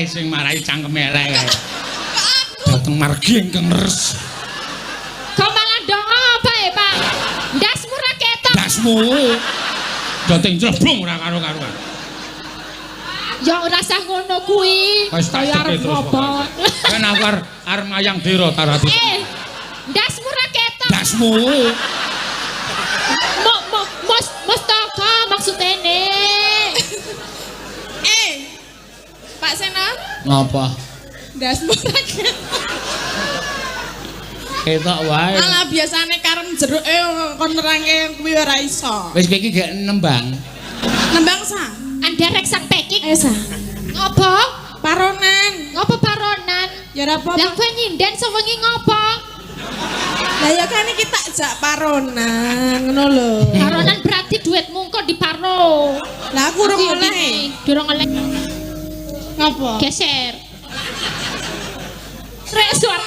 Kae sing marai cangkeme elek kae. Dateng margi ingkang leres. Kok malah dong apa ya, Pak? Ndasmu ra ketok. Ndasmu. Dateng jleblung ora karo-karuan. Ya ora sah ngono kuwi. Wis tak Kaya arep ceke terus ngopo. Kan aku arep mayang dira tarati. Ndasmu ra ketok. Ndasmu. Mo mo mos mustaka maksudene. Pak Seno, Ngapa? ndasmu ra ketok. Ketok wae. Alah biasane karem jeruk kon nerangke kuwi ora iso. Wis kowe iki gek nembang. Nembang sa. Anderek sang pekik. Sa. Ngopo? Paronan. Ngopo paronan? Ya ora apa-apa. Lah kowe nyinden sewengi ngopo? Lah ya kan iki tak jak paronan ngono lho. Paronan berarti duitmu kok diparo. Lah aku urung oleh. Durung oleh. Ngopo? Geser. Rek suara.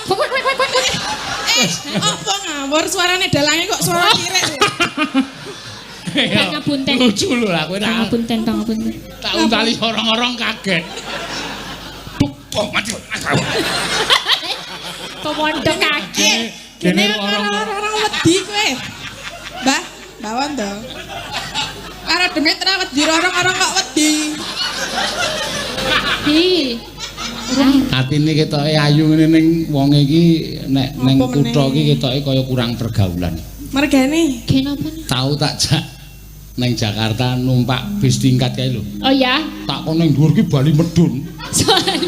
Apa ngawur suarane dalange kok suara kirek. Pangapunten. Lucu lho lah kowe tak Pangapunten, pangapunten. tak untali orang-orang kaget. Tuk, oh, mati. Pemondo kaget. Dene Dene orang orang wedi kowe. Mbah, Mbah Wondo. Karo demit ora wedi orang-orang kok wedi. Hi. Atine ketoke ayu ngene ning wong iki nek ning kutha iki ketoke kaya kurang pergaulan. Mergane. Kenapa? Tau tak jak neng Jakarta numpak bis tingkat kae lho. Oh ya. Tak kono ning dhuwur ki bali medun.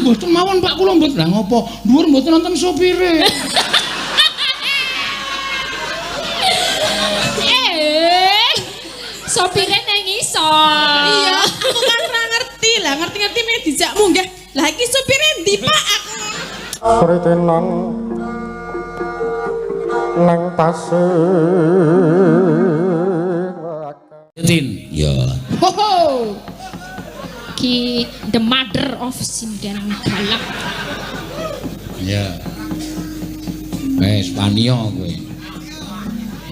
Mboten mawon Pak kula mboten. Lah ngopo? Dhuwur mboten nonton sopire. Sopire nang ngisor. Iya, aku kan ora ngerti. Lah ngerti-ngerti meh dijak munggah. Lah iki sopire ndi Pak aku? Kritenan nang pasir. Tin. Ya. Ho ho. Ki the mother of sinden galak. Ya. Wes paniya kowe.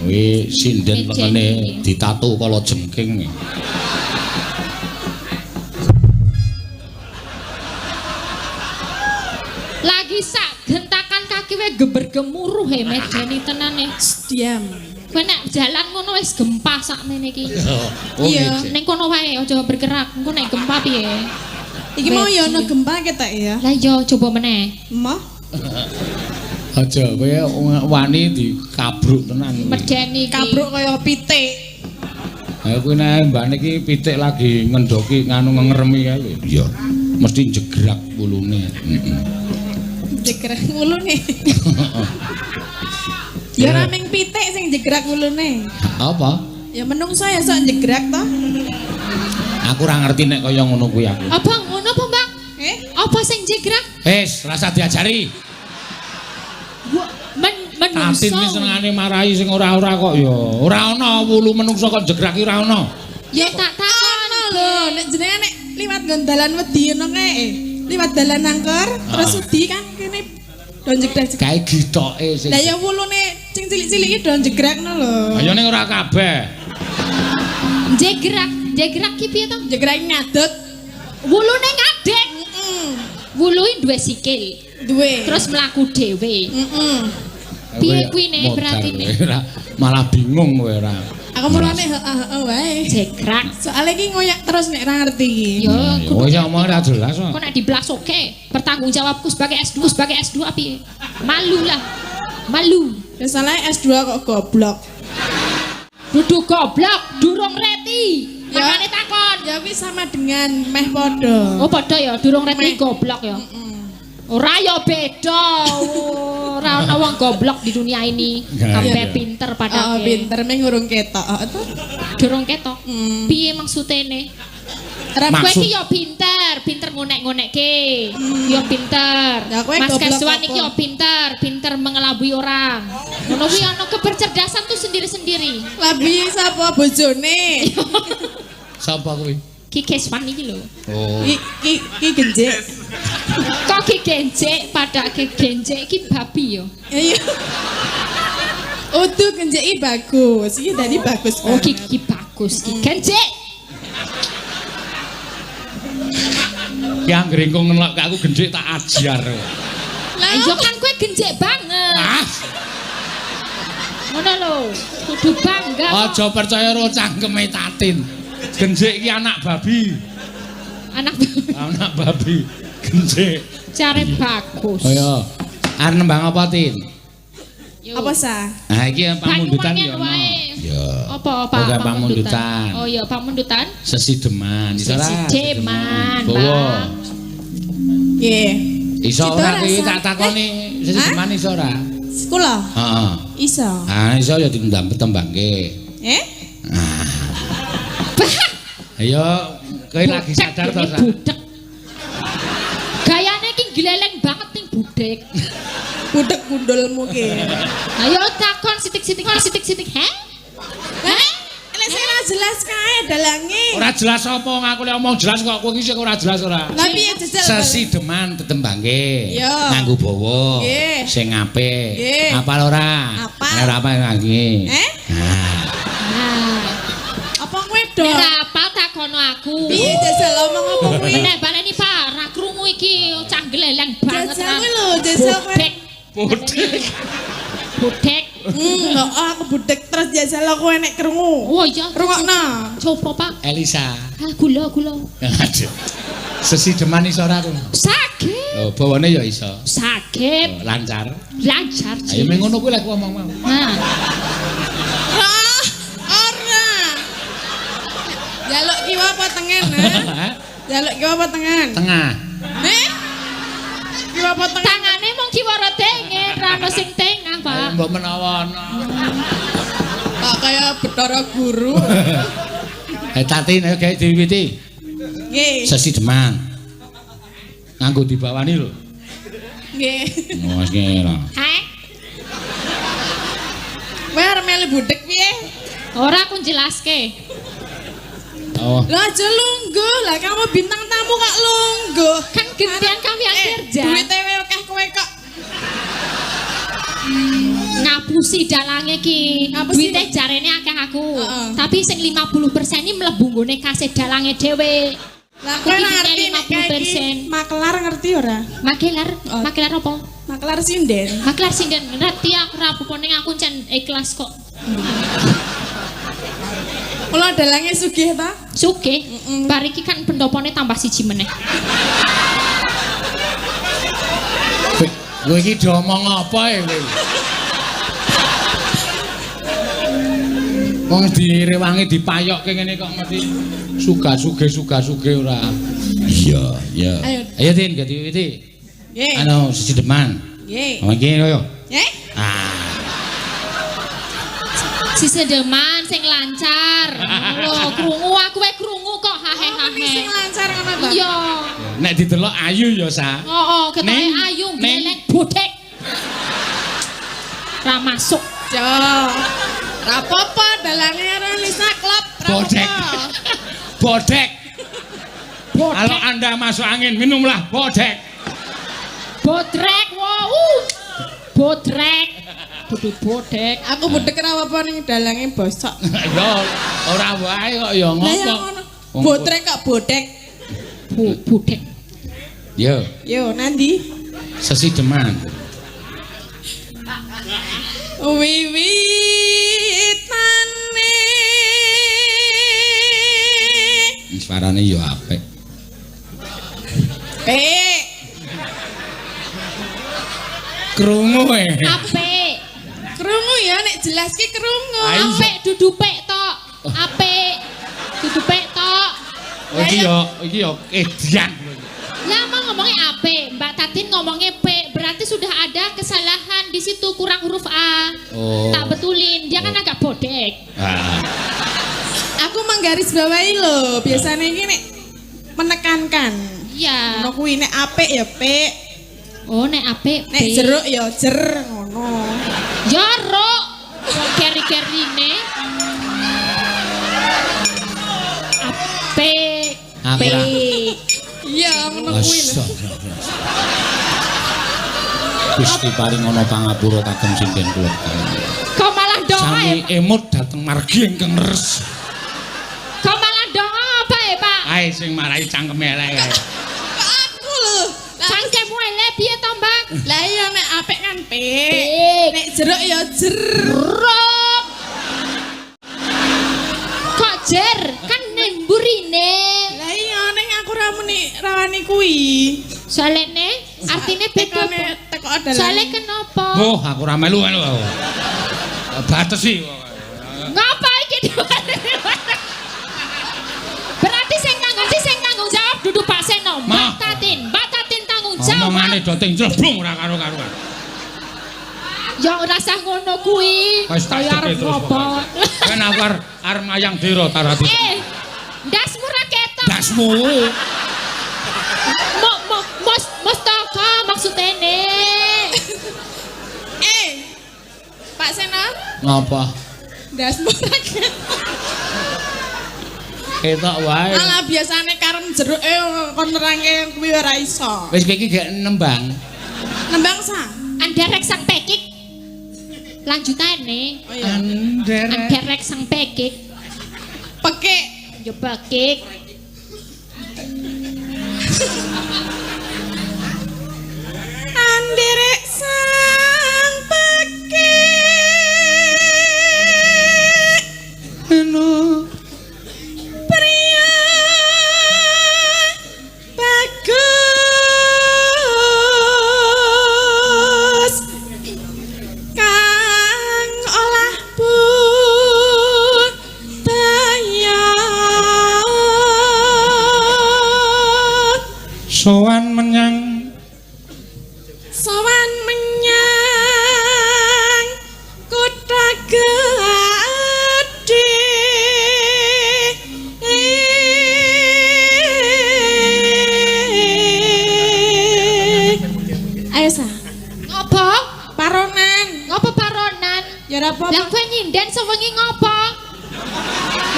Kuwi sinden lengene ditatu kala jengking. Lagi sak gentakan kaki we geber-gemuruh he medeni tenane. Diam. Kowe nek jalan ngono wis gempa sakmene iki. Oh, Iya. Ning kono wae aja bergerak, engko nek gempa piye? Iki mau ya ono gempa ketok ya. Lah iya coba meneh. Emoh. Aja kowe wani dikabruk tenan. Medeni iki. Kabruk kaya pitik. Ha kuwi nek mbane iki pitik lagi ngendoki nganu ngeremi kae lho. Iya. Mesti jegrak wulune. Heeh. Jegrak wulune. Ya ora ming pitik sing jegrak wulune. Apa? Ya menungso ya sok jegrak to. Aku ora ngerti nek kaya ngono kuwi aku. Apa ngono apa, Mbak? Apa sing jegrak? Wis, rasa diajari. Menungso. Tatin iki senengane marahi sing ora-ora kok ya. Ora ana wulu menungso kok jegrak ora ana. Ya tak takon ono lho, nek jenengan nek liwat nggon dalan wedi ngono kae. Liwat dalan angker terus wedi kan kene do jegrak. Kae gitoke sing. Lah ya wulune sing cilik-cilik iki do jegrak ngono lho. Ayo ning ora kabeh. Jegrak, jegrak ki piye to? Jegrak ngadeg. Wulune ngadeg. Heeh. Wuluhe duwe sikil. Duwe. Terus mlaku dhewe. Heeh. Piye kuwi ne berarti ne? Malah bingung kowe ora. Aku mulane heeh wae. Jegrak. Soale iki ngoyak terus nek ora ngerti iki. Yo, oh ya omong ora jelas kok. Kok nek diblas oke, bertanggung jawabku sebagai S2 sebagai S2 piye? Malu lah. Malu. Ya salah S2 kok goblok. Dudu goblok, durung reti. Makane takon. Ya kuwi sama dengan meh padha. Oh padha ya, durung reti goblok ya. Ora ya beda. Ora ana wong goblok di dunia ini. Kabeh pinter padha. Oh, pinter meh urung ketok to. Durung ketok. Piye maksudene? Kowe iki ya pinter, pinter ngonek-ngonekke. Ya pinter. Mas Keswan iki ya pinter, pinter mengelabui orang. Ngono kuwi ana kebercerdasan tuh sendiri-sendiri. Labi sapa bojone? Sapa kuwi? Ki Keswan iki lho. Oh. Ki ki genjek. Kok ki genjek padake genjek iki babi yo. Iya. Utuh genjek iki bagus. Iki tadi bagus. Oh ki ki bagus ki genjek. Ki anggere engko ngelok aku genjik tak ajar. Lah iya kan kowe genjik banget. Ah, Ngono lho. Kudu bangga kok. aja percaya karo cangkeme Tatin. Genjik ki anak babi. Anak Anak babi. Genjik. Jare bagus. Ayo. Arep nembang apa, Tin? Yo. Apa sa? Nah, iki pamundutan ya ono. Ya. Apa apa Oke, pamundutan. Oh iya, pamundutan. Sesideman, iso ora? Sesideman, Bawa. Bang. Nggih. Iso ora kuwi rasa. tak takoni sesideman iso ora? Kula Heeh. iso. Ah, iso ya ditembang tembangke. Eh? Ayo, kowe lagi sadar to, Sa? Budek. Gayane iki gleleng banget ning budek. Budek gundulmu ki. Ayo takon sitik-sitik sitik-sitik, he? Heh? Nek sing ora jelas kae dalange. Ora jelas apa ngaku lek omong jelas kok kowe iki sing ora jelas ora. Lah piye jajal? Sesideman tetembangke. Iya. Nganggo bawa. Nggih. Sing apik. Nggih. Apal ora? Apal. Nek ora apal lagi. Eh? Nah. Nah, Apa kowe do? nek ora apal takono aku. Piye jajal omong apa kuwi? Nek baleni Pak, ra krungu iki cah gleleng banget. Jajal kuwi lho, jajal kowe. Budek. Budek. Budek. Oh, aku budek terus jajal kowe nek krungu. Oh iya. Rungokno. Coba Pak. Elisa. Ah, gula gula. Aduh. Sesideman iso ora kowe? Saged. Oh, bawane ya iso. Saged. Oh, lancar. Lancar. Ayo meng ngono kuwi lek ngomong mau. Nah, Ora. Ora. Jaluk kiwa apa tengen, ha? Jaluk kiwa apa tengen? Tengah. Eh? Kiwa apa tengen? tangane mung kiwa ora tengen, ra ono sing tengah, Pak. Mbok menawa ana. Kok kaya Bathara Guru. Eh Tatin ayo gawe diwiwiti. Nggih. Sesideman. Nganggo dibawani lho. Nggih. Oh, wis ngene lho. Heh? Kowe arep melu budek piye? Ora aku jelaske. Oh. Lah aja lungguh, lah kamu bintang tamu kok lungguh. Kan gantian kami yang kerja. Duite wae akeh kowe kok. Ngapusi dalange ki. Ngapusi. Duite jarene akeh aku. Heeh. Tapi sing 50% ini mlebu nggone kase dalange dhewe. Lah Aku kowe iki ngerti nek kae iki 50%. makelar ngerti ora? Makelar, Oh. makelar apa? Makelar sinden. Makelar sinden ngerti aku ora apa-apa ning aku cen ikhlas kok. Kula dalange sugih ta? Sugih. Mm-mm. Bar iki kan pendopone tambah siji meneh. Kowe iki diomong apa ya kowe? Wong direwangi dipayokke ngene kok mesti suga-suge suga-suge ora. Iya, iya. Ayo. Ayo Tin, gawe diwiwiti. Nggih. Anu sesideman. Nggih. Oh iki yo. Eh? Ah. Sisedeman sing lancar. Lho, krungu aku wae krungu kok hahe Oh, hahe. sing lancar ngono ta? Iya. Nek didelok ayu ya, Sa. Heeh, ketoke Ning, ayu ning. gleleng budek. Ra masuk. Jo. Ra apa-apa dalange karo Lisa klop. Ra Bodek. apa-apa. Bodek. Bodek. Kalau Anda masuk angin, minumlah bodek. Bodrek, wow. Bodrek. Dudu bodek. Aku budek ora apa-apa ning dalange bosok. Ya ora wae kok ya Lah ya ngopo. ngono. Wong Botrek kok bodek. Budek. Yo, Yo nandi? sesideman. Wiwitane Suarane yo apik. Pek. Krungu e. Apik. Krungu ya nek jelas ki krungu. Ayo. Apik dudu pek tok. Apik. Dudu pek tok. Oh, iki yo edian. Lah mau ngomongnya apik, Mbak Tatin ngomongnya P, berarti sudah ada kesalahan di situ kurang huruf A. Oh. Tak betulin, dia kan agak bodek. Ah. Aku menggarisbawahi lho, biasanya iki nek menekankan. Iya. Ngono kuwi nek apik ya pek, Oh, nek apik nek P. jeruk ya jer ngono. Jeruk. Wong keri-kerine. Apik. Aku P. ora. Iya, ngono kuwi lho. Gusti paring ana pangapura kagem sinden kula kaliyan. Kok malah doa Sami ya? emut dhateng margi ingkang leres. Kok malah doa apa ya, Pak? Ae sing marai cangkeme elek kae. Kok kan pik. Nek jeruk ya jeruk. Kok jer? Kan ning mburine. Lah iya ning aku ra muni rawani kuwi. Soalene artine beda. Teko dalan. Soale kenapa? Oh, aku ra melu-melu aku. Batesi. Ngapa iki? Berarti sing tanggung jawab dudu Pak Seno, Mbak Tatin. Mbak Tatin tanggung jawab. Omongane do ting jleblung ora karo-karuan. Ya ora sah ngono kuwi. Wis tak arep terus. Kan aku arep mayang dira tarati. Ndasmu ra ketok. Ndasmu. Mustaka maksudene. Pak Seno. Ngapa? Ndasmu ra ketok. Ketok wae. Alah biasane karem jeruke kon nerangke kuwi ora iso. Wis kowe iki gek nembang. Nembang sa. Anderek sang pekik. Lanjutane. Oh iya. Anderek sang pekik. Pekik. Yo pekik. Anderek sang pekik. Eno. Pria bagus kang olah budaya sowan menyang kutha gedhe. Ayo sa. Ngopo? Paronan. Ngopo paronan? Ya ora apa-apa. Lah kowe nyinden sewengi ngopo?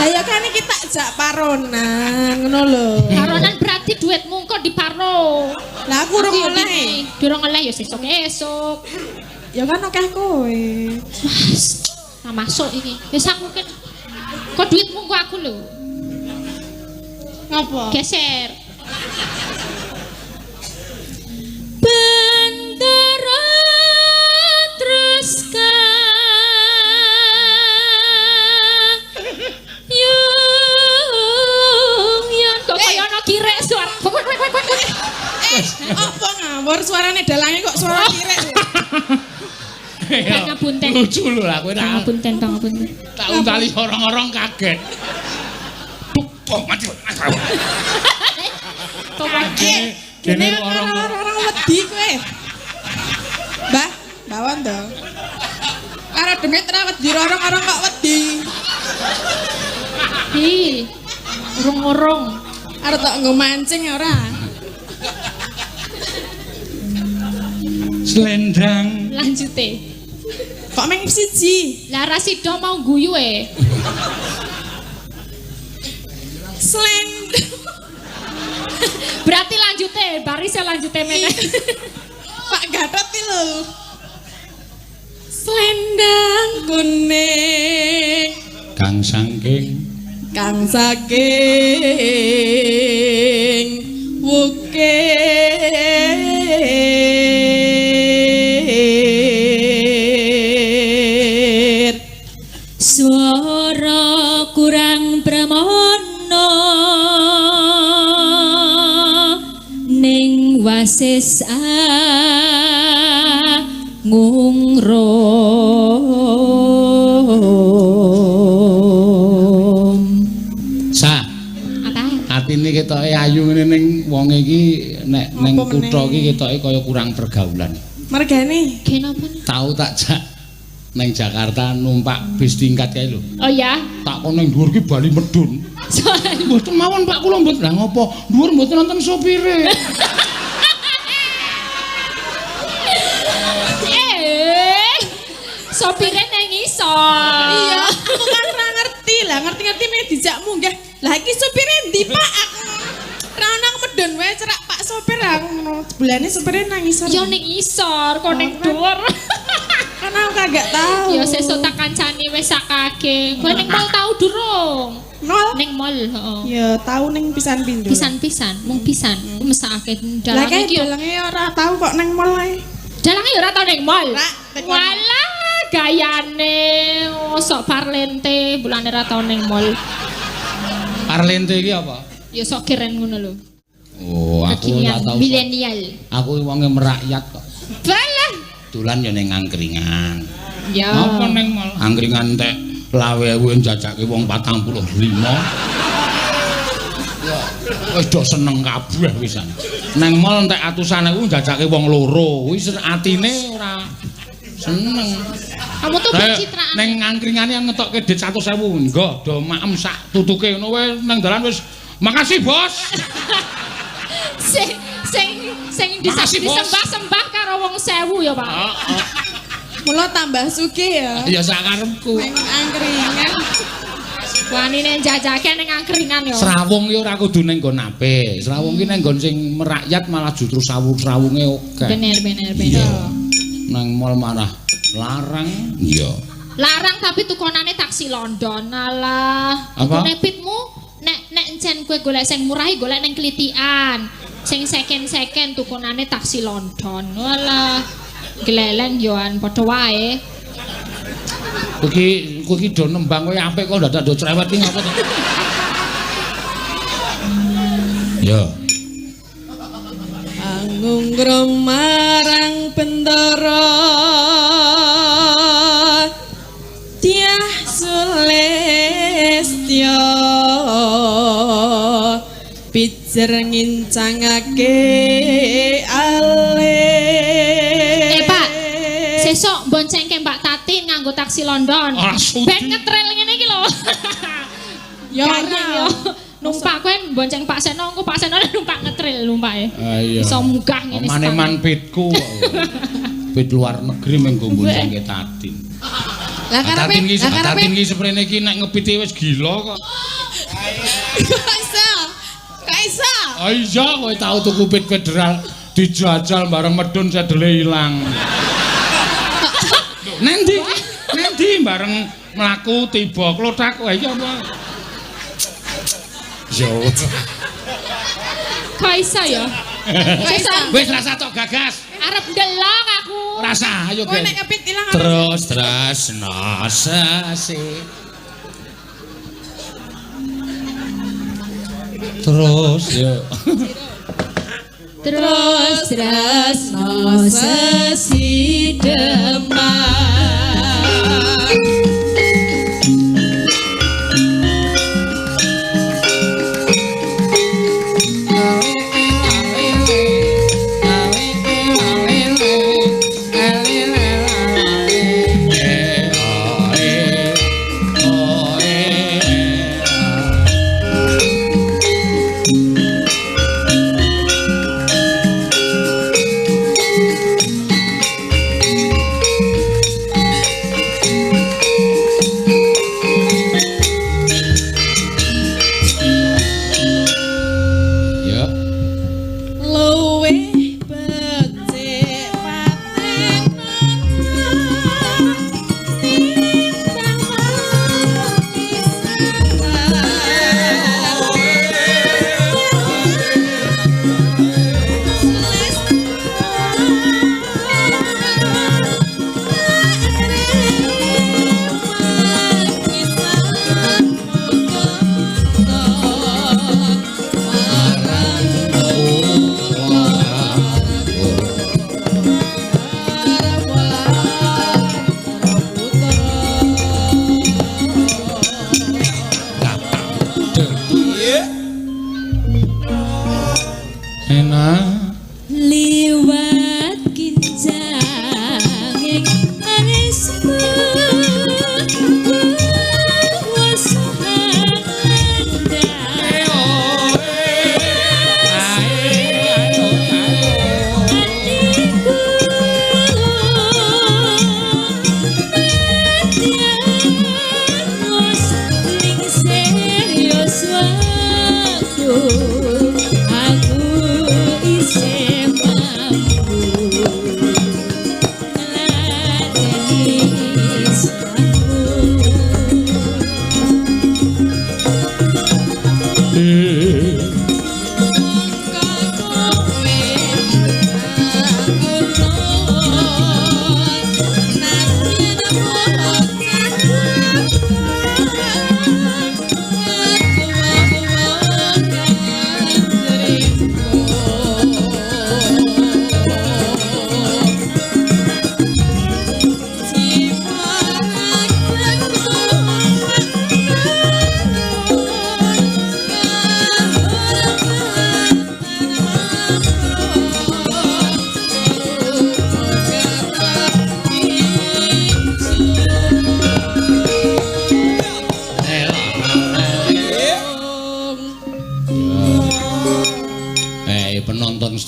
Lah ya kan iki tak jak paronan, ngono lho. Paronan berarti duitmu kok diparo. Lah aku urung oleh. Durung oleh ya sesuk esuk. Ya kan akeh kowe. Wah, tak masuk iki. Wis aku kan kok duitmu kok aku lho. Ngopo? Geser. Bendera terus yung yon kok kaya ana kirek suara. Apa ngawur suarane dalange kok suara kirek. Pangapunten. Lucu lho lah kowe. Pangapunten, pangapunten. Tak untali orang-orang kaget. Tuk, oh mati. Kene orang-orang wedi kowe. Mbah, Mbah Wondo. Karo demit ra wedi orang-orang kok wedi. Hi. Urung-urung. Arep tok nggo mancing ora. Slendang. Lanjute. Kok meng siji? Lah ra sida mau guyu e. Slendang. Berarti lanjute, barise lanjute meneh. Pak Gatot iki lho. Slendang kuning kang saking wukir swara kurang pramono ning wasis ngungrum. Sa. Apa? Atine ketoke ayu ngene ning wong iki nek ning kutha iki ketoke kaya kurang pergaulan. Mergane? Kenapa? Tau tak jak neng Jakarta numpak bis tingkat kae lho. Oh ya. Tak kon ning dhuwur ki bali medun. Mboten mawon Pak kula mboten. Lah ngopo? Dhuwur mboten nonton sopire. Sopire nang ngisor. Iya, aku kan ora ngerti. Lah ngerti-ngerti meh dijak munggah. Lah iki sopire ndi Pak? Aku ora ono medun wae cerak Pak sopir aku ngono. Jebulane sopire nang ngisor. Ya ning ngisor, kok ning dhuwur. Kan aku kagak tahu. Ya sesuk tak kancani wis sakake. Kowe ning mall tau durung? Mall? Ning mall, heeh. Ya tau ning pisan pindho. Pisan-pisan, mung pisan. Mesakake Lah dalange iki. Dalange ora tau kok ning mall ae. Dalange ya ora tau ning mall. Walah, gayane oh, sok parlente bulane ora tau ning mall. Parlente iki apa? Ya sok keren ngono lho. Oh, aku ora tau. Milenial. Aku wonge merakyat kok. Balah. Dolan ya ning angkringan. Ya. Apa ning mall? Angkringan tek lawe-ewe njajake wong 45. Ya, wis do seneng kabeh wisan. Neng mall entek atusan ewu njajake wong loro. Kuwi atine ora seneng. Kamu tuh pencitraan. Neng angkringane ngetokke dit 100.000. Nggo do maem sak tutuke ngono wae nang dalan wis makasih, Bos. Sing sing disembah-sembah karo wong 1000 ya, Pak. Heeh. Mula tambah sugih ya. Ya sak karepku. Neng angkringan. Wanine njajake ning angkringan ya. Srawung ki ora kudu ning nggon apik. Srawung ki ning nggon sing merakyat malah justru sawung-srawunge akeh. Bener bener bener. Nang mall marah larang. Iya. Larang tapi tukonane taksi London. Alah, tukone pitmu nek nek encen kowe golek sing murah golek ning Klitikan. Sing second-second tukonane taksi London. Walah. Gleleng yoan padha wae. Kowe iki do nembang kowe apik kok dadak do cerewet iki ngapa to? Ya. Angungrum marang bendara Dyah Sulistya pijer ngincangake ale. Pak, sesuk boncengke Mbak Tatin nganggo taksi London. Ben ngetril ngene iki lho. Ya ora. Numpak kowe bonceng Pak Seno, engko Pak Seno numpak ngetril numpake. Iso munggah ngene. Maneman pitku. Pit luar negeri mengko boncengke Tatin. Lah karepe Tatin iki seprene iki nek ngepiti wis gila kok. Kok iso? Kok iso? Ah iya kowe tau tuku pit federal dijajal bareng medun sedele ilang. Nendi? Nendi bareng mlaku tiba klothak wae iki apa? Yo. Kok iso ya? Wis rasa tok gagas. Arep ndelok aku. Rasa ayo ge. Nek kepit ilang terus tresno sasi. Terus yo. Terus tresno sasi demang.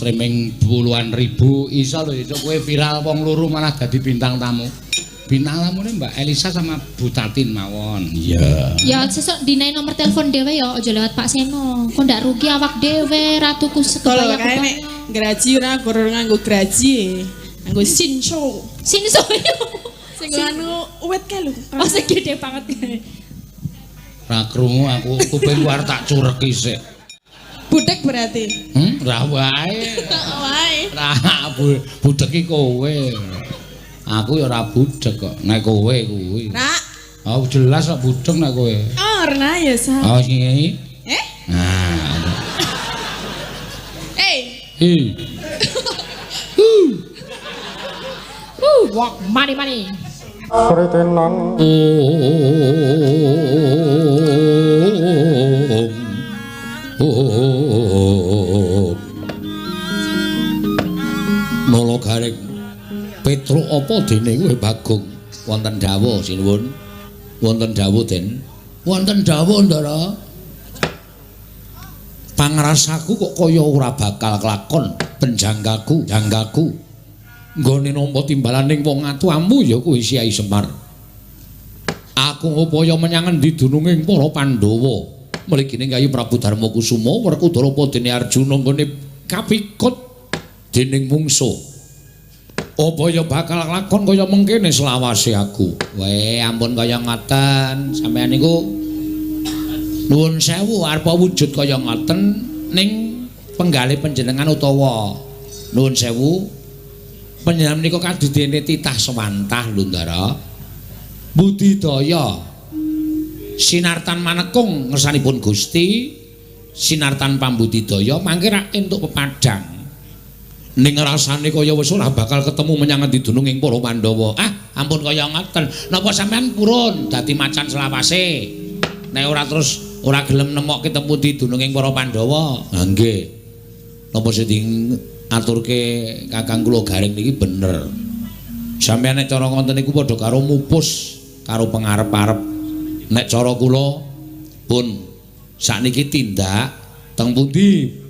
streaming puluhan ribu, iso lho iso kowe viral wong loro malah dadi bintang tamu. Bintang tamune Mbak Elisa sama Bu Tatin mawon. Iya. Ya sesuk dinae nomor telepon dhewe ya, aja lewat Pak Seno. Kok ndak rugi awak dhewe ra tuku Kalau sekebaya kae nek graji ora gor nganggo graji. Nganggo sinso. Sinso. Sing anu uwit kae lho. Oh sing gede banget. Ra krungu aku kupingku arep tak cureki sik. Budek berarti. Ra wae. Wae. Ra budek iki kowe. Aku ya ora budek kok, nek kowe kuwi. Ra. Oh jelas kok budek nek kowe. Oh, ora ya sa. Oh sing. Eh? Nah. Eh. Hi. Walk mani mani. Sritinan Om. Nolo garing Petruk apa dene kowe Bagong? Wonten dawuh sinuwun. Wonten dawuh Den. Wonten dawuh Ndara. Pangrasaku kok kaya ora bakal kelakon penjangkaku, jangkaku. Nggone nampa timbalaning wong atuamu ya kuwi Kyai Semar. Aku ngupaya menyang endi dununging para Pandhawa. Mligine Kyai Prabu Darma Kusuma Werkudara apa dene Arjuna nggone kapikut dening mungsuh. Apa ya bakal lakon kaya mengkene selawase aku. Weh, ampun kaya ngoten. Sampeyan niku nuwun sewu arep wujud kaya ngoten ning penggalih panjenengan utawa nuwun sewu panjenengan menika kadidene titah sewantah lho Ndara. Budidaya sinartan manekung ngersanipun Gusti, sinartan pambudidaya mangke rak entuk pepadang. Ning rasane kaya wis ora bakal ketemu menyang endi dununging para Pandhawa. Ah, ampun kaya ngoten. Napa sampean purun dadi macan selawase? Nek ora terus ora gelem nemokke temu di dununging para Pandhawa. Ha nggih. Napa sing diaturke Kakang kula Garing niki bener. Sampeyan nek cara ngoten niku padha karo mupus karo pengarep-arep. Nek cara kula pun sakniki tindak teng pundi?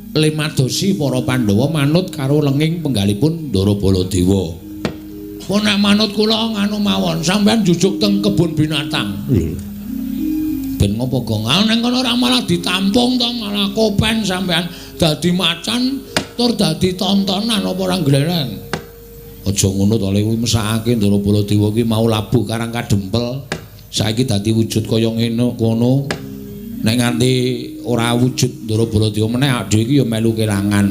Limadosi para Pandhawa manut karo lenging penggalipun Ndara Baladewa. Pun nek manut kula nganu mawon, sampeyan jujuk teng kebun binatang. Ben ngopo Gong? Ah nang kono ora malah ditampung to, malah kopen sampeyan dadi macan tur dadi tontonan apa ora glereng. Aja ngono to le, kuwi mesakake Ndara Baladewa kuwi mau labuh karang kadempel. Saiki dadi wujud kaya ngene kono. Nek nganti ora wujud Ndara Baladewa meneh awake dhewe iki ya melu kelangan.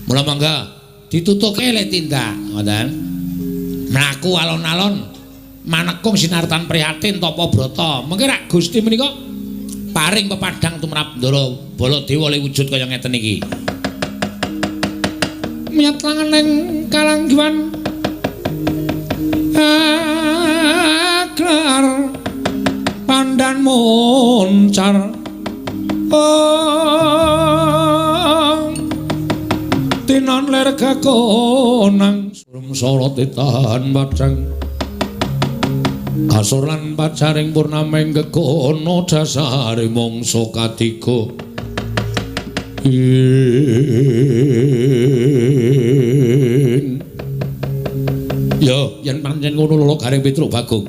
Mula mangga ditutuke le tindak, ngoten. Mlaku alon-alon manekung sinartan prihatin tapa brata. Mengke rak Gusti menika paring pepadang tumrap Ndara Baladewa le wujud kaya ngeten iki. Miyat langening kalanggiwan aglar pandan moncar. Oh, tinon ler kakonang surum sorot tahan padang kasur lan pacaring purnameng gegono dasare mangsa katiga. Yo yen pancen ngono lho Garing Petruk Bagong.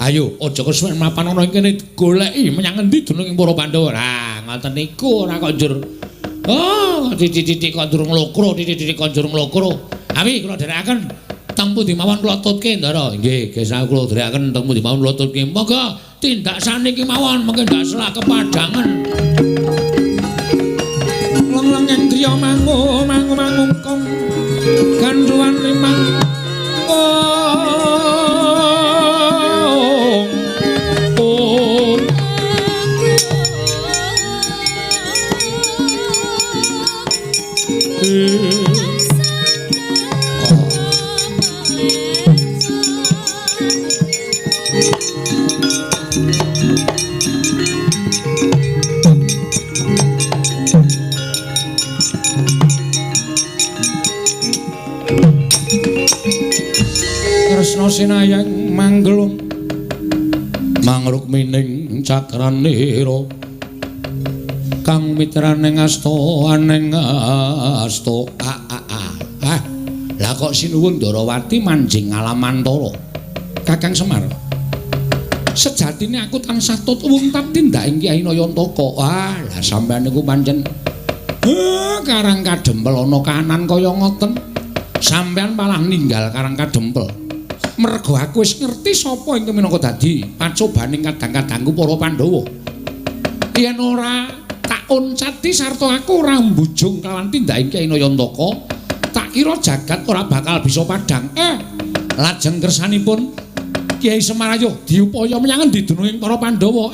Ayo aja kesuwen mapan ana ing kene goleki menyang endi dununging para Pandhawa. Lah ngoten niku ora kok njur. Oh, titik-titik kok njur nglokro, titik-titik kok njur nglokro. Awi kula dherekaken teng pundi mawon kula tutke, Ndara. Nggih, gesang kula dherekaken teng pundi mawon kula tutke. Monggo tindak saniki mawon mengke ndak selak kepadangan. Leng-lengeng driya mangu mangu mangungkung gandhuwan limang. Kresna sinayang manggelung mangrukmining cakranira Kang mitrane ngasta aneng asta a a a. Ah, lah kok sinuwun Ndarawati manjing alam antara. Kakang Semar. Sejatine aku tansah tut wuntat tindaking Kyai Nayantaka. Ah, lah sampeyan niku pancen Karang Kadempel ana kahanan kaya ngoten. Sampeyan malah ninggal Karang Kadempel. Mergo aku wis ngerti sapa ingkang minangka dadi pacobaning kadang-kadangku para Pandhawa. Yen ora tak oncati sarta aku ora mbujung kalawan tindaking Kyai Nayantaka, tak kira jagat ora bakal bisa padhang. Lajeng kersanipun Kyai Semar ayo diupaya menyang endi dununging para Pandhawa.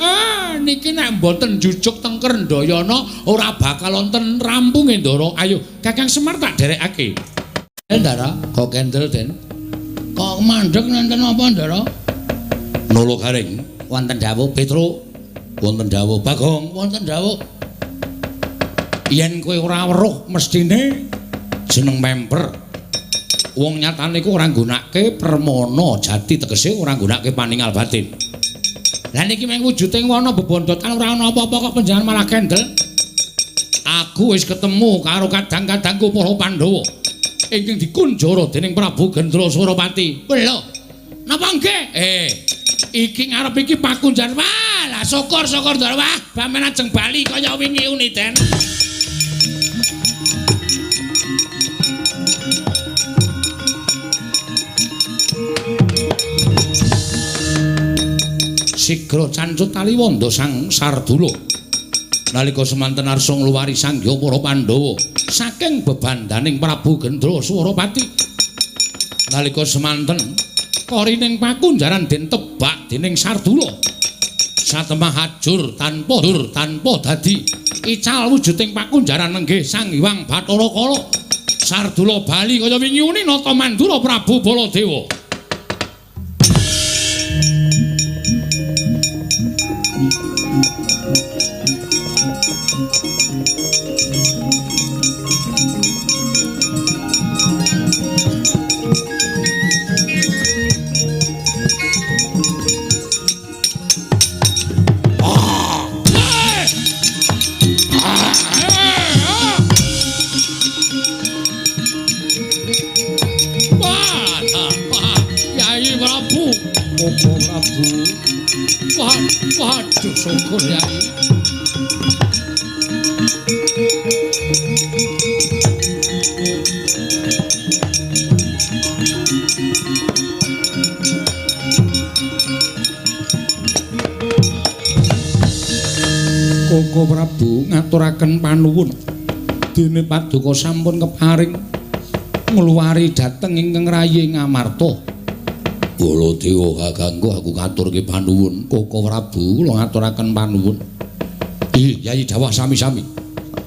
Niki nek mboten jujuk teng Krendayana ora bakal wonten rampunge Ndara. Ayo Kakang Semar tak derekake. Ndara, kok kendel Den? Kok mandheg nenten apa Ndara? Nolo garing wonten dawuh Petruk, wonten dawuh Bagong, wonten dawuh. Yen kowe ora weruh mestine jeneng memper. Wong nyatane iku ora nggunakake permana jati, tegese ora nggunakake paningal batin. Lah niki mung wujuding wana bebondotan ora ana apa-apa kok panjenengan malah kendel. Aku wis ketemu karo kadang-kadangku para Pandhawa ingkang dikunjara dening Prabu Gendra Surapati. Lho, napa nggih? Iki ngarep iki pakunjan. Wah, lah syukur-syukur Ndara. Wah, pamen ajeng bali kaya wingi uni Den. Sigra cancut taliwonda Sang Sardula. Nalika semanten arsa ngluwari sangya para Pandhawa saking bebandaning Prabu Gendra Surapati. Nalika semanten korining pakunjaran den tebak dening Sardula. Satemah ajur tanpa dur tanpa dadi ical wujuding pakunjaran nenggih Sang Hyang Bathara Kala. Sardula bali kaya wingi uni nata mandura Prabu Baladewa. Waduh, syukur Yai. Koko Prabu ngaturaken panuwun. Dene paduka sampun keparing ngluwari dhateng ingkang rayi Ngamarta. Baladewa kakangku aku ngaturke panuwun. Koko Prabu kula ngaturaken panuwun. Yai dawah sami-sami.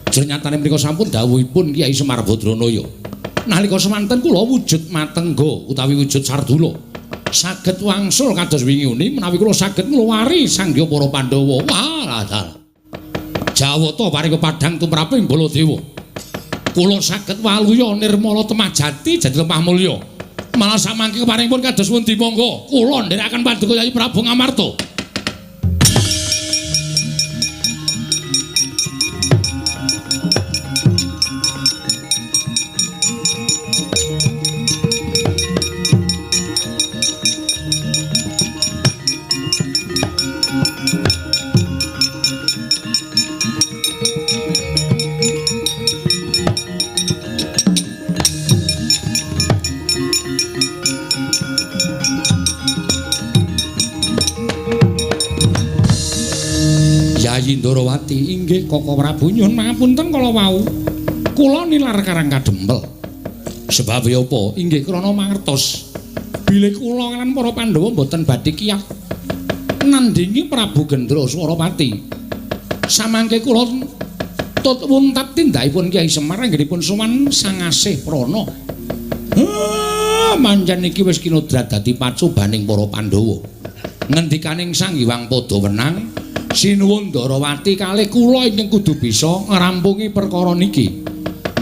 Jernyatane menika sampun dawuhipun Kyai Semar Badranaya. Nalika semanten kula wujud matengga utawi wujud Sardula. Saged wangsul kados wingi uni menawi kula saged ngluwari sangya para Pandhawa. Wah, dalah. Jawata paring padhang tumraping Baladewa. Kula saged waluya nirmala temah jati jati lemah mulya. Malah samangke keparingipun kados pundi monggo kula nderekaken paduka Yai Prabu Ngamarta. Yayi Ndarawati inggih Koko Prabu nyuwun pangapunten kala wau. Kula nilar Karang Kadempel. Sebab apa? Inggih krana mangertos bilih kula lan para Pandhawa mboten badhe kiyat nandhingi Prabu Gendra Surapati. Samangke kula tut wuntat tindakipun Kyai Semar anggenipun sowan Sang Asih Prana. Mancen iki wis kinodrat dadi pacobaning para Pandhawa. Ngendikaning Sang Hyang Padawenang, sinuwun Ndarawati kalih kula ingkang kudu bisa ngrampungi perkara niki.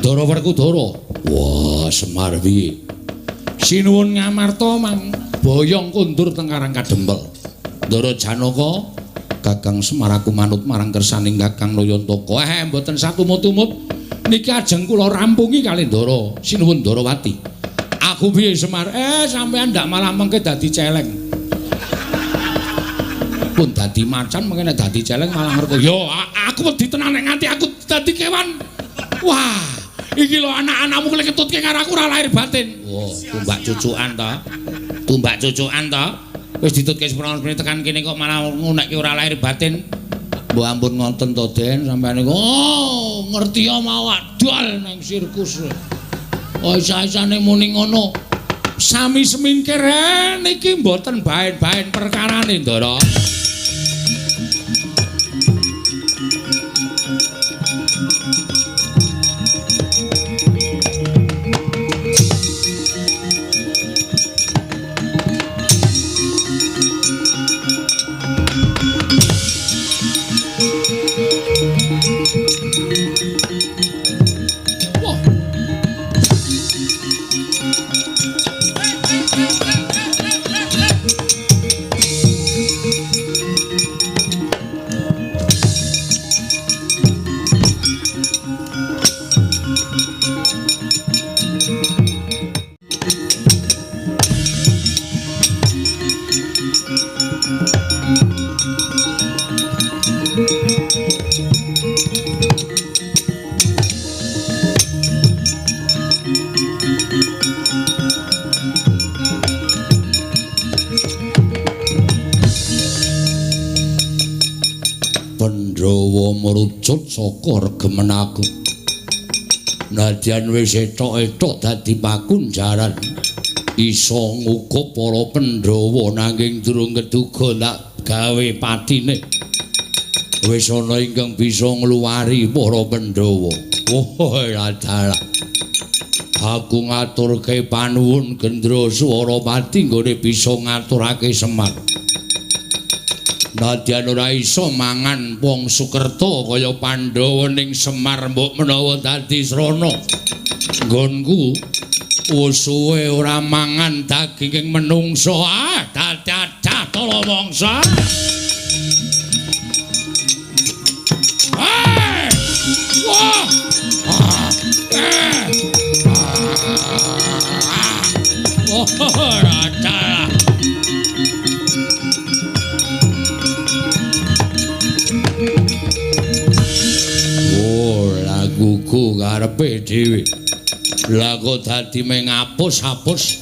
Ndara Werkudara. Wah, Semar piye? Sinuwun Ngamarta mang boyong kondur teng Karang Kadempel. Ndara Janaka, Kakang Semar aku manut marang kersaning Kakang Nayantaka. Mboten satumut-tumut niki ajeng kula rampungi kalih Ndara Sinuwun Ndarawati. Aku piye Semar? Sampean ndak malah mengke dadi celeng. Pun dadi macan mengke nek dadi celeng malah ngerko. Yo aku wedi tenan nek nganti aku dadi kewan. Wah, iki lho anak-anakmu lek ketutke karo aku ora lahir batin. Wah, tumbak cucukan ta. Tumbak cucukan ta. Wis ditutke seprono tekan kene kok malah ngunekke ora lahir batin. Mbok ampun ngoten to, Den, sampeyan niku. Oh, ngerti ya mau adol nang sirkus. Oh, isa-isane muni ngono. Sami semingkir niki mboten baen-baen perkarane, Ndara. Pandhawa merucut saka regemen aku. Nadyan wis etok-etok dadi pakunjaran, iso ngukup para Pandhawa nanging durung keduga tak gawe patine. Wis ana ingkang bisa ngluwari para Pandhawa. Oh, ladalah. Aku ngaturke panuwun Gendra Swarapati nggone bisa ngaturake Semar. Nadyan ora iso mangan wong Sukerta kaya Pandhawa ning Semar mbok menawa dadi srana. Nggonku wis suwe ora mangan daginging menungsa. Ah, dadah tala mangsa. Wah! Wah! Oh, dalah. Laguku karepe dhewe. Lah kok dadi mengapus-apus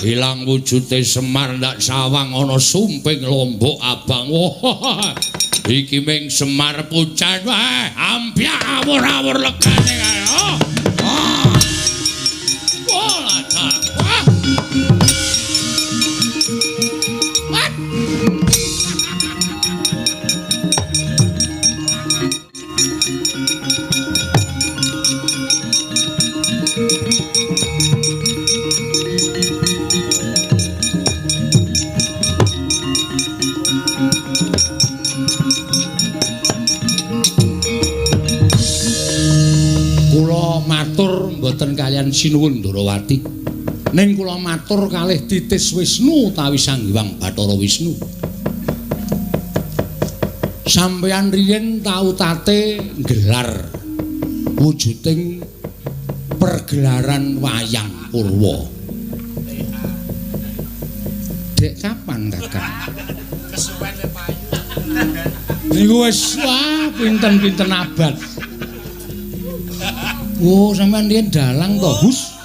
ilang wujude Semar ndak sawang ana sumping lombok abang. Wah, iki ming Semar pucan wae, ampyak awur-awur legane kae. Oh. Wah, lah. Wah. Matur mboten kaliyan Sinuwun Ndarawati. Ning kula matur kalih Titis Wisnu utawi Sang Hyang Bathara Wisnu. Sampeyan riyin tau tate nggelar wujuding pergelaran wayang purwa. Dek kapan, Kakang? Kesuwen le payu. Niku wis wah pinten-pinten abad. Oh, sampean riyen dalang to, Hus?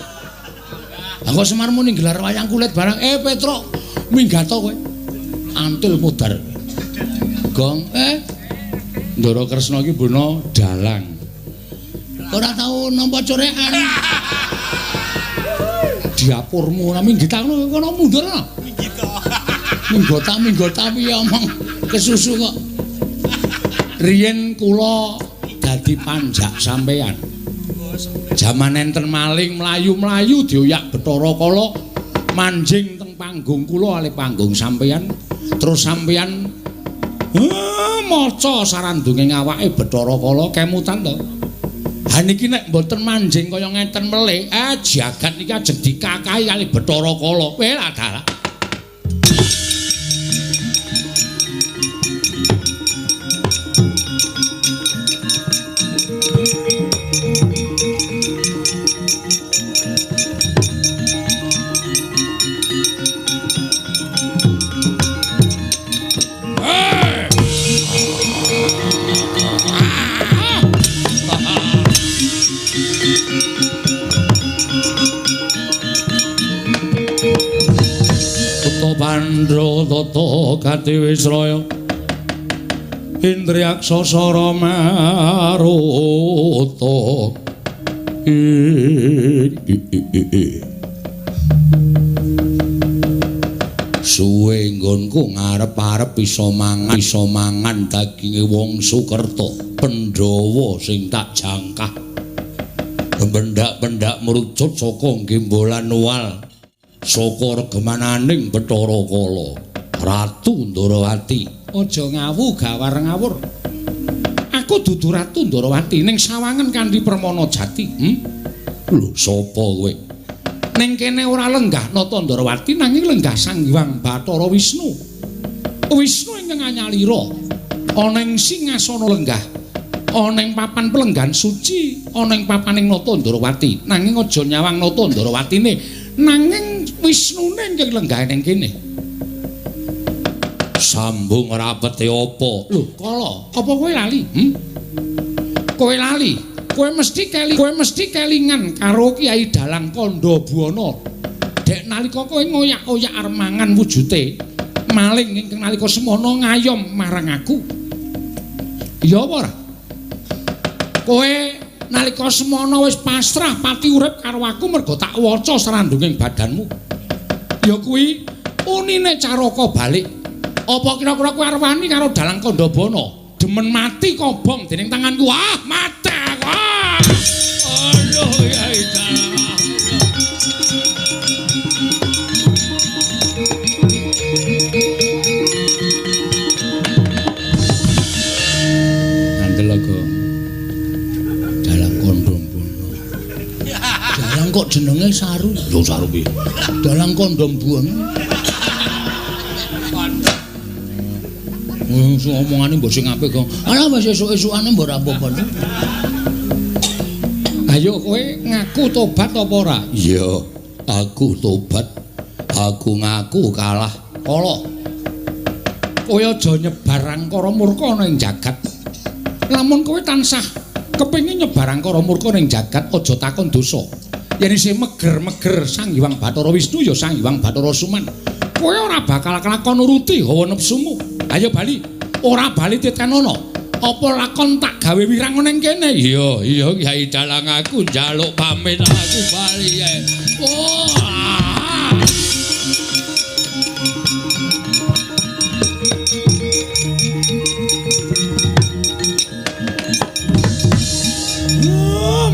Lah kok Semar muni gelar wayang kulit barang. Petruk, minggat to kowe. Antil mudar. Gong, Ndara Kresna iki bono dalang. Ora tau nampa corekan. Diapurmu ora minggit aku kono mundur to. Minggit to. Minggota piye omong kesusu kok. Riyen kula dadi panjak sampean. Jaman enten maling mlayu-mlayu dioyak Bathara Kala manjing teng panggung kula alih panggung sampeyan terus sampeyan maca sarandunge awake Bathara Kala kemutan to. Ha niki nek mboten manjing kaya ngeten melih, jagat niki ajeng dikakahi kali Bathara Kala. Weh dalah. Pandra tata katiwisraya Indriyaksa sara maruta. Suwe nggonku ngarep-arep iso mangan daginge wong Sukerta Pandhawa sing tak jangkah. Bendak-bendak merucut saka gembolan wal saka regemananing Bathara Kala Ratu Ndorowati. Aja ngawu gawar ngawur. Aku dudu Ratu Ndorowati ning sawangen kanthi Permana Jati. Lho sapa kowe? Ning kene ora lenggah Nata Ndorowati nanging lenggah Sang Hyang Bathara Wisnu. Wisnu ingkang anyalira ana ing singasana lenggah, ana ing papan pelenggan suci, ana ing papaning Nata Ndorowati. Nanging aja nyawang Nata Ndorowatine, nanging Wisnune ingkang lenggah ning kene. Sambung rapete apa? Lho, Kala, apa kowe lali? Kowe lali. Kowe mesti kelingan karo Kyai Dalang Kandha Buwana. Dek nalika kowe ngoyak-oyak arep mangan wujute, maling ingkang nalika semono ngayom marang aku. Iya apa ora? Kowe nalika semono wis pasrah pati urip karo aku mergo tak waca srandunging badanmu. Ya kuwi unine caraka balik. Apa kira-kira kowe arep wani karo Dalang Kandha Buwana? Demen mati kobong dening tanganku. Ah, mati aku. Ah. Aduh ya Dalang. Ngandel aku. Dalang Kandha Buwana. Dalang kok jenenge Saru? Lho Saru piye? Dalang Kandha Buwana. Sing omongane mbok sing apik kok. Alah wis esuk-esukane mbok ora apa-apa. Ayo kowe ngaku tobat apa ora? Iya, aku tobat. Aku ngaku kalah. Kala. Kowe aja nyebar angkara murka ana ing jagat. Lamun kowe tansah kepengin nyebar angkara murka ning jagat, aja takon dosa. Yen isih meger-meger Sang Hyang Bathara Wisnu ya Sang Hyang Bathara Suman. Kowe ora bakal kelakon nuruti hawa nepsumu. Ayo bali. Ora bali titenono. Apa lakon tak gawe wirang ning kene? Iya, iya Kyai Dalang aku njaluk pamit aku bali ya. Oh.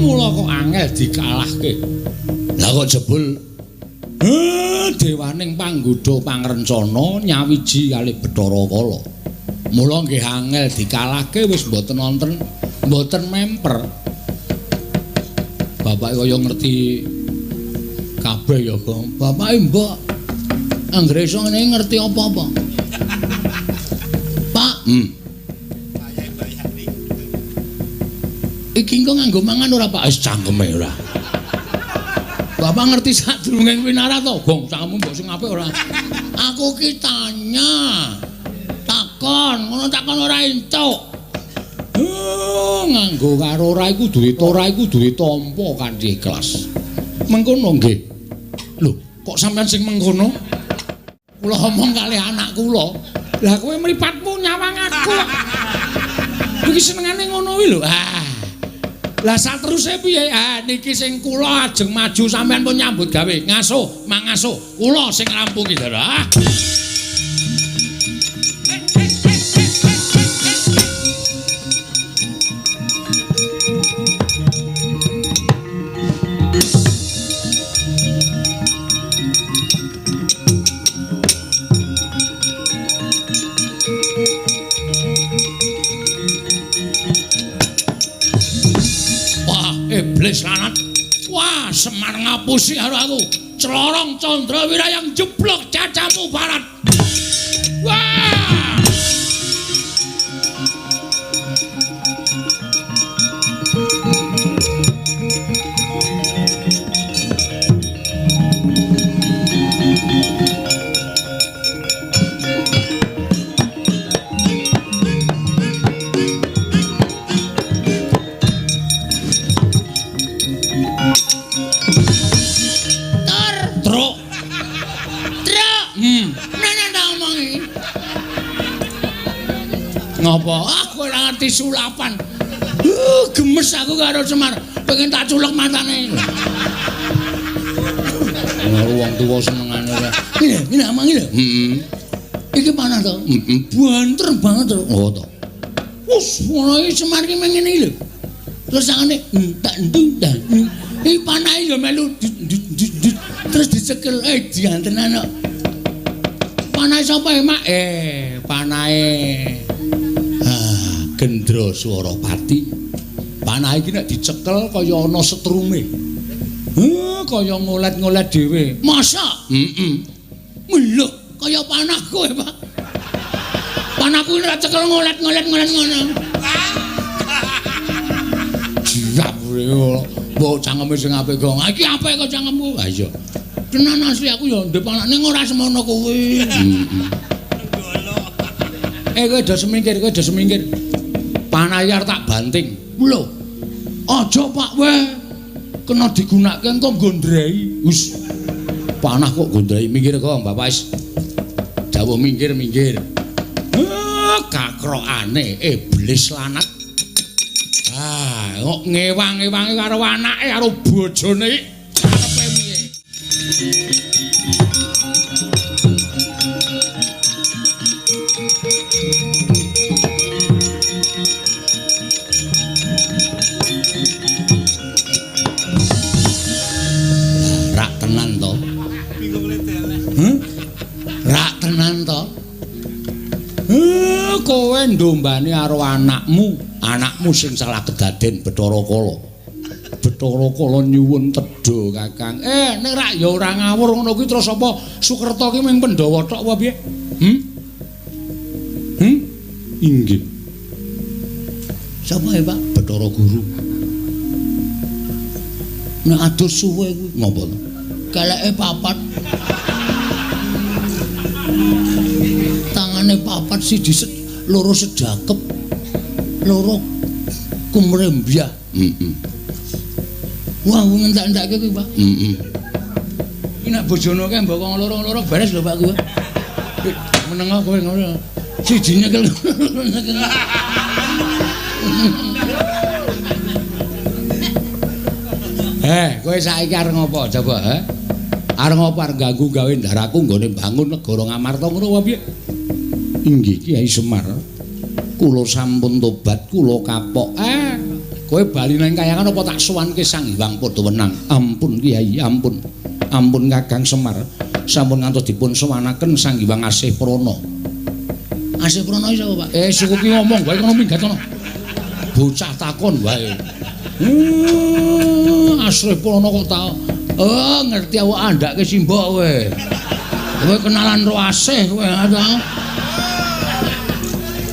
Mula kok angel dikalahke. Lah kok jebul dewaning panggodha pangrencana nyawiji kalih Bathara Kala. Mula nggih angel dikalahke wis mboten wonten, mboten memper. Bapake kaya ngerti kabeh ya, Gong. Bapake mbok anggere iso ngene ngerti apa-apa. Pak, Iki engko nganggo mangan ora, Pak? Wis cangkeme ora. Bapak ngerti sadurunge winara to, Gong? Cangkemmu mbok sing apik ora? Aku ki tanya. Takon, ngono takon ora entuk. Nganggo karo ora iku duwe ora iku duwe tampa kanthi ikhlas. Mengkono nggih. Lho, kok sampean sing mengkono? Kula omong kalih anak kula. Lah kowe mripatmu nyawang aku. Iki senengane ngono kuwi lho. Ah. Lah sateruse piye? Ah niki sing kula ajeng maju sampean pun nyambut gawe. Ngaso, mangaso. Kula sing ngrampungi, Ndara. Iblis lanat. Wah, Semar ngapusi karo aku. Clorong Candra Wirayang jeblok cacamu barat. Wah! Ngopo? Aku ora ngerti sulapan. Gemes aku karo Semar. Pengen tak culek matane. Karo wong tuwa senengane ora. Ngene, amang iki lho. Heeh. Iki panah to? Heeh. Banter banget to. Oh to. Wes ngono iki Semar ki mengene iki lho. Terus sangane entak ndung dah. Iki panahe ya melu terus dicekel diantenan kok. Panahe sapa ya, Mak? Panahe Gendra Swarapati. Panah iki nek dicekel kaya ana setrume. Kaya ngolet-ngolet dhewe. Masa? Heeh. Lho, kaya panah kowe, Pak. Panahku ora cekel ngolet-ngolet ngolet ngono. Jiap mbok cangkeme sing apik kok. Iki apik kok cangkemku. Ha iya. Tenan asli aku ya ndek panah ning ora semono kuwi. Heeh. Kowe do semingkir, kowe do semingkir. Panah iki arep tak banting. Lho. Aja Pak we. Kena digunakake engko gondrei. Wis. Panah kok gondrei minggir kok Bapak wis. Dawuh minggir-minggir. Kakrokane iblis lanat. Ah, kok ngewang-ewangi karo anake karo bojone iki karepe piye? Rak tenan to? Rak tenan to? Kowe ndombane karo anakmu, anakmu sing salah kedaden Bathara Kala. Bathara Kala nyuwun tedha, Kakang. Nek rak ya ora ngawur ngono kuwi terus apa Sukerta ki mung Pandhawa tok apa piye? Inggih. Sapa ya, Pak? Bathara Guru. Nek adus suwe kuwi ngopo to? Keleke papat. Tangane papat siji loro sedakep, loro kumrembyah. Heeh. Wah, ngentek-entekke kuwi, Pak. Heeh. Iki nek bojone kae mbok wong loro-loro beres lho, Pak kuwi. Menengah kowe ngono. Siji nyekel. Kowe saiki arep ngopo coba, ha? Arep ngopo arep ganggu gawe ndaraku nggone bangun negara Ngamarta ngono apa piye? Inggih Kyai Semar. Kula sampun tobat, kula kapok. Kowe bali nang kayangan apa tak sowanke Sang Hyang Padhawenang? Ampun Kyai, ampun. Ampun Kakang Semar. Sampun ngantos dipun sowanaken Sang Hyang Asih Prana. Asih Prana iki sapa, Pak? Suku ki ngomong wae kono minggat kono. Bocah takon wae. Asih Prana kok ta. Oh, ngerti awak andhake simbok kowe. Kowe kenalan ro Asih kowe ta.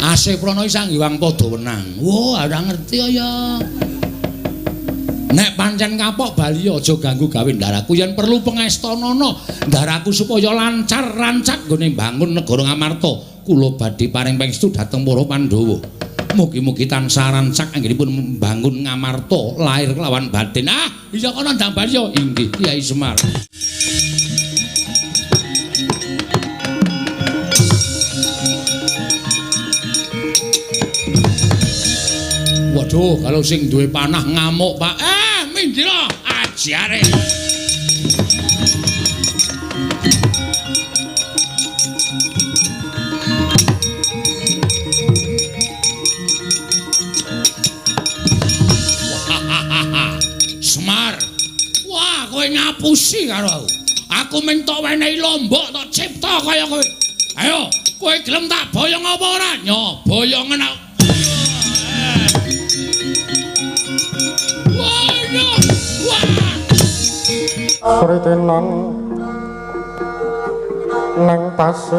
Asih Prana iki Sang Hyang Padhawenang. Wah, ora ngerti ya. Nek pancen kapok bali aja ganggu gawe ndaraku yen perlu pengestanana ndaraku supaya lancar rancak nggone mbangun negara Ngamarta. Kula badhe paring pangestu dhateng para Pandhawa. Mugi-mugi tansah rancak anggenipun mbangun Ngamarta lahir kelawan batin. Ah, iya kono ndang bali ya. Inggih Kyai Semar. Waduh, kalau sing duwe panah ngamuk, Pak. Minggir ajare. Semar. Wah, kowe ngapusi karo aku. Aku mung tok wenehi lombok tok cipta kaya kowe. Ayo, kowe gelem tak boyong apa ora? Nyo, boyongen aku. Kritenan nang pasir.